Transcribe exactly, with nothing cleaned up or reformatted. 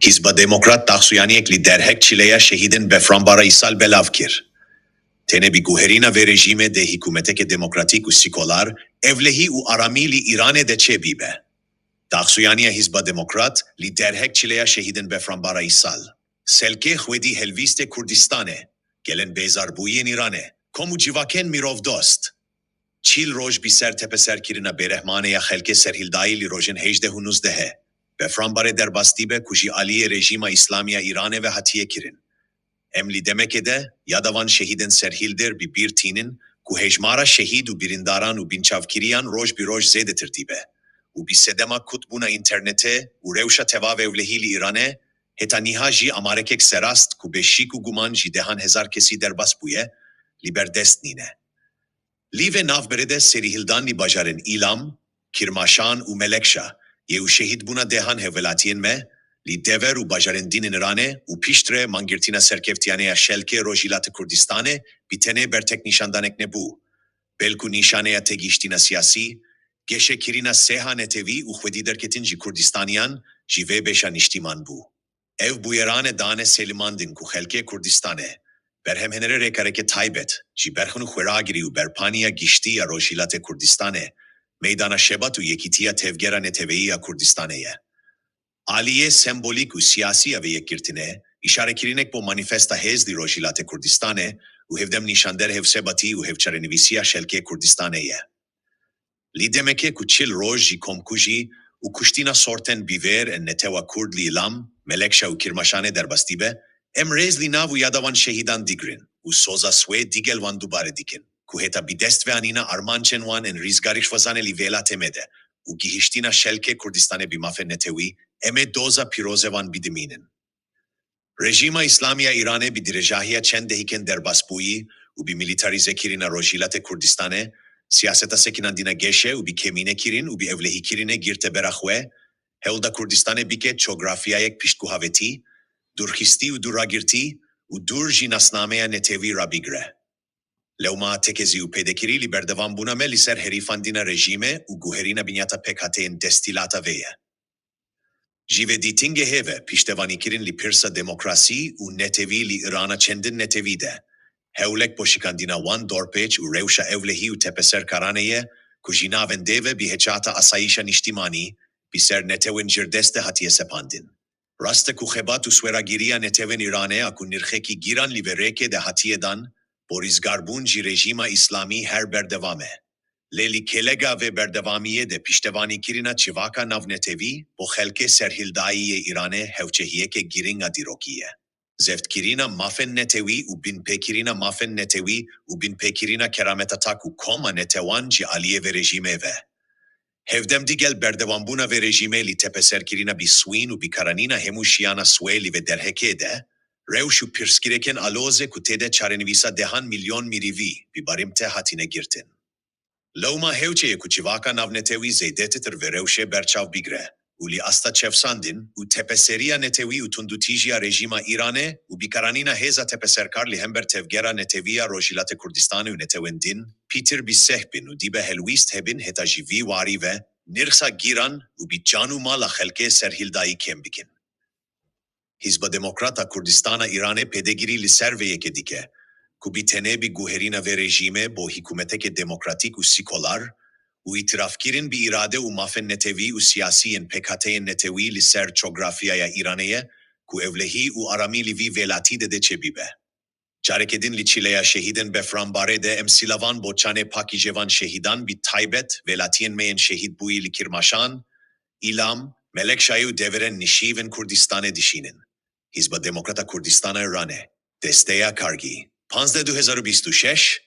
Hizba Demokrat taxsuyaniyek li derhek çileya şehîdên Befranbara Îsal belav kir. Tenê bi guherîna vê rejîmê de hikûmeteke demokratîk û sîkolar, ewlehî û aramî li Îranê de çêbîbe. Taxsuyaniya Hizba Demokrat li derhek çileya şehîdên Befranbara Îsal, selkê xwedî helwîstê Kurdistanê, gelên bêzarbûyên Îranê, kom û civakên mirovdost. Çil roj bi ser tepeserkirina bêrehmane ya xelkê serhildayî li rojên hejdeh û nuzdehê Befranbarê derbas dibe ku ji aliyê rejîma Îslamî ya Îranê ve hatiye kirin. Em li demekê de yada van şehîdên serhildir bi bîr tînin ku hejmara şehîd û birîndaran û binçavkiriyan roj bi roj zêdetir dibe û bi sedema kutbûna înternetê û rewşa tevavê ewlehî li Îranê, heta niha jî amarekek serast ku bê şik û guman ji dehan hezar kesî derbas bûye, li ber dest nîne. Li vê navberê de serîhildan li bajarên Îlam, Kirmaşan û Melekşa yê û şehîdbûna dehan hevwelatiyên me li dever û bajarên din ên Îranê û piştre mangirtina serkeftiyanê ya şelkê Rojhilata Kurdistanê bi tenê ber tek nîşandanek nebû, belku nîşaneya têgihiştina siyasî, geşekirina seha netewî û xwedî derketin ji Kurdistaniyan ji vê beşa niştîman bû. Ev bûyerane dane selimandin ku xelkê Kurdistanê, berhemhenere rêkareke taybet ji berxin û xweragirî û berpaniya giştî ya Rojhilatê Kurdistanê, meydana şebat û yekîtiya tevgera neteweyî ya Kurdistanê ye. Aliyê sembolîk û siyasî ya vê yekgirtinê, îşarekirinek bo manîfesta hêz li Rojhilatê Kurdistanê û hevdem nîşander hevsebatî û hevçarenivîsiya şelkê Kurdistanê ye. Li demekê ku çil roj ji komkujî û kuştina sortên bivêr ên netewa Kurd li Îlam, Melekşa û Kirmaşanê derbas dibe, em rêz li nav û yada van şehîdan digrin û soza swê digel wan dubare dikin ku heta bi dest ve anîna armancên wan ên rîzgarî xwezanê li vêlatê me de û gihiştina şelkê Kurdistanê bi mafên netewî, em ê doza pîrozê wan bidimînin. Rejîma Îslamî ya Îranê bi dirêjahiya çend dehîkên derbasbûyî û bi milîtarîzekirina Rojhilatê Kurdistanê, siyaseta sekinandina geşê û bi kêmînekirin û bi ewlehîkirinê girte bera xwe, hewl da Kurdistanê bike cografyayek piştguhavetî, dûrxistî û dûragirtî û dûr ji nasnameya netewî rabigre. Lewma tekezî û pêdekirî li berdewambûna me li ser herîfandina rejîmê û guherîna binyata pêkhateyên destîlata vê ye. Ji vê dîtingehê ve piştevanîkirin li pirsa demokrasî û netewî li Îrana çendin netewî de hewlek bo şikandina wan dorpêç û rewşa ewlehî û tepeserkarane ye ku ji navendê ve bi heçata asayîşa niştîmanî bi ser netewên jirdestê hatiye sepandin. Rast e ku xebat û sweragiriya netewên Îranê a ku nirxekî giran li vê rêkê de hatiye dan, bo rîzgarbûn ji rejîma Îslamî her berdewam e. Lê li kêlega vê berdewamiyê de piştevanîkirina çivaka navnetewî bo xelkê serhildayî yê Îranê hewcehiyeke giring a dîrokî ye. Zeftkirina mafên netewî û binpêkirina mafên netewî û binpêkirina kerameta tak û koma netewan ji aliyê vê rejîmê ve. Hevdem digel berdewambûna vê rejîmê li tepeserkirina bi swîn û bikaranîna hemû şiyana swê li vê derhekê de, rewş û pirsgirêkên alozê ku tê de çarenivîsa dehan milyon mirîvî bi barîmte hatine girtin. Lewma hewce ye ku civaka navnetewî zêdetir vê rewşê berçav bigre û li asta çevsandin û tepeseriya netewî û tundûtîjiya rejîma Îranê û bikaranîna hêza tepeserkar li hember tevgera netewî ya Rojhilatê Kurdistanê û netewên din, pîtir bi seh bin û dibe helwîst hebin heta ji vî warî ve nirxa giran û bi can û mala xelkê serhildayî kêm bikin. Hizba Demokrat a Kurdistana Îranê pêdegirî li ser vê yekê dike ku bi tenê bi guherîna vê rejîmê bo hikûmeteke demokratîk û sîkolar û îtirafkirin bi îrade û mafên netewî û siyasî yên pêkhateyên netewî li ser cografyaya Îranê ye ku ewlehî û aramî li vî vêlatî de dê çêbibe. Careke din li çileya şehîdên Befranbarê de em sîlavan bo çanê pakî jê van şehîdan, bi taybet vêlatiyên me yên şehîd bûyî li Kirmaşan, Îlam, Melekşayê û deverên nişîv ên Kurdistanê dişînin. Hizba Demokrat a Kurdistana Îranê, Desteya Kargî, panzdeh du hezar û bîst û şeş,